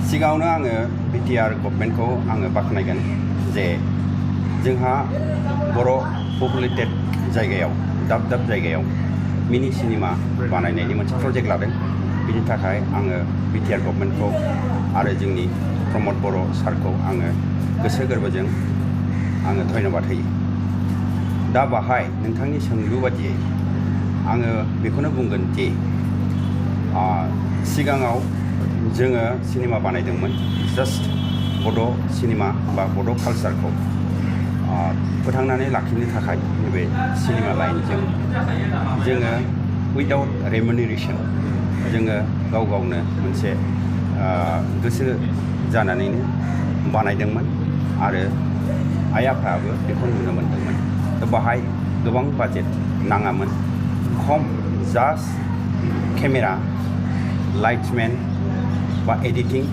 सिगाङावनो आङो बिटिआर गभर्नमेन्टखौ आङो बाख्नायगोन जे जोंहा बर' पपुलेटेड जायगायाव दाब दाब जायगायाव मिनि सिनेमा बानायनायनि मोनसे प्रजेक्ट लादों। बिनि थाखाय आङो बिटिआर गभर्नमेन्टखौ आरो जोंनि प्रमद बर' सारखौ आङो गोसो गोरबोजों आङो धन्यबाद होयो। दा बाहाय नोंथांनि सोंलु बादियै आङो बेखौनो बुंगोन दि सिगाङाव जोङो सिनेमा बानायदोंमोन जास्ट बड' सिनेमा बा बड' कालचारखौ फोथांनानै लाखिनो थाखाय नैबे सिनेमा लाइनजों जोङो उइदाउट रेमुनेरेसन जोङो गाव गावनो मोनसे गोसो जानानैनो बानायदोंमोन आरो आइ आफायाबो बेखौ नुनो मोन्दोंमोन। दा बाहाय गोबां बाजेट नाङामोन, खम जास्ट केमेरा, लाइट्समेन बा एडिटिं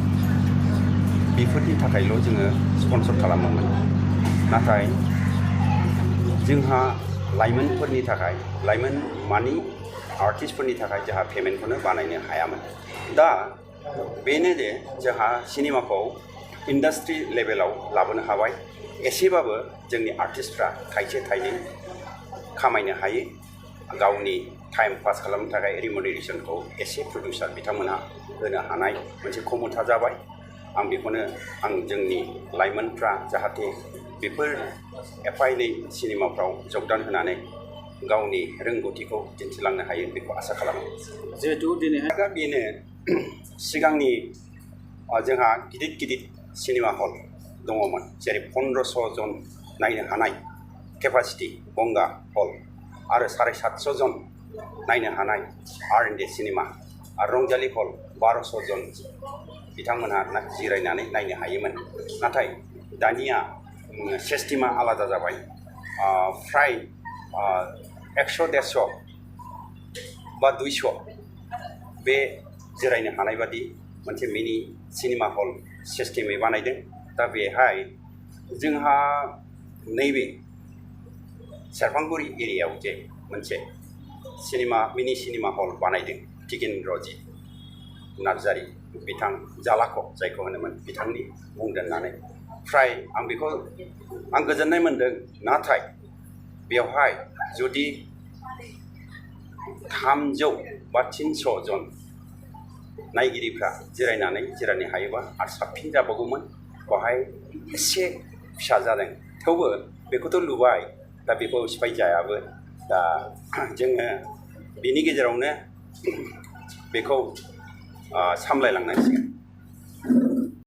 बेफोरनि थाखायल' जोङो स्पन्सर खालामोमोन। नाथाय जोंहा लाइमोनफोरनि थाखाय लाइमोन मानि आर्टिस्टफोरनि थाखाय जोंहा पेमेन्टखौनो बानायनो हायामोन। दा बेनो जे जोंहा सिनेमाखौ इन्डास्ट्रि लेभेलाव लाबोनो हाबाय। एसेबाबो जोंनि आर्टिस्टफ्रा थाइसे थाइनै खामायनो हायो। गावनि टाइम पास खालामनो थाखाय रिमुनेरेसनखौ एसे प्रडिउसार बिथांमोनहा होनो हानाय मोनसे क्षमता जाबाय। आं बेखौनो जोंनि लाइमोनफ्रा जाहाथे बेफोर एफा एनै सिनेमाफ्राव जगदान होनानै गावनि रोंगौथिखौ दिन्थिलांनो हायो बेखौ आसा खालामो। जिहेतु दिनैहाय दा बेनो सिगांनि जोंहा गिदिर गिदिर सिनेमा हल दङमोन, जेरै 1500 जन नायनो हानाय केपासिटि गंगा हल आरो 750 जन नायनो हानाय R&D सिनेमा आरो रंजालि हल 1200 जन बिथांमोनहा जिरायनानै नायनो हायोमोन। नाथाय दानिया सिस्टेमा आलादा जाबाय। फ्राय 100-150 बा 200 बे जिरायनो हानाय बादि मोनसे मिनि सिनेमा हल सिस्टेमै बानायदों। दा बेहाय जोंहा नैबे सेरफांगुरि एरियायाव जे मोनसे मिनि सिनेमा हल बानायदों टिकेन्द्रजित नार्जारि बिथां जालाख' जायखौ होनोमोन बिथांनि मुं दोननानै, फ्राय आं गोजोननाय मोन्दों। नाथाय बेवहाय जुदि 300 बा 300 जन नायगिरिफ्रा जिरायनो हायोबा आरो साबसिन जाबावगौमोन। बेवहाय एसे फिसा जादों, थेवबो बेखौथ' लुबाय, दा बेखौ सिफायजायाबो। दा जोङो बिनि गेजेरावनो बेखौ सामलायलांनांसिगोन।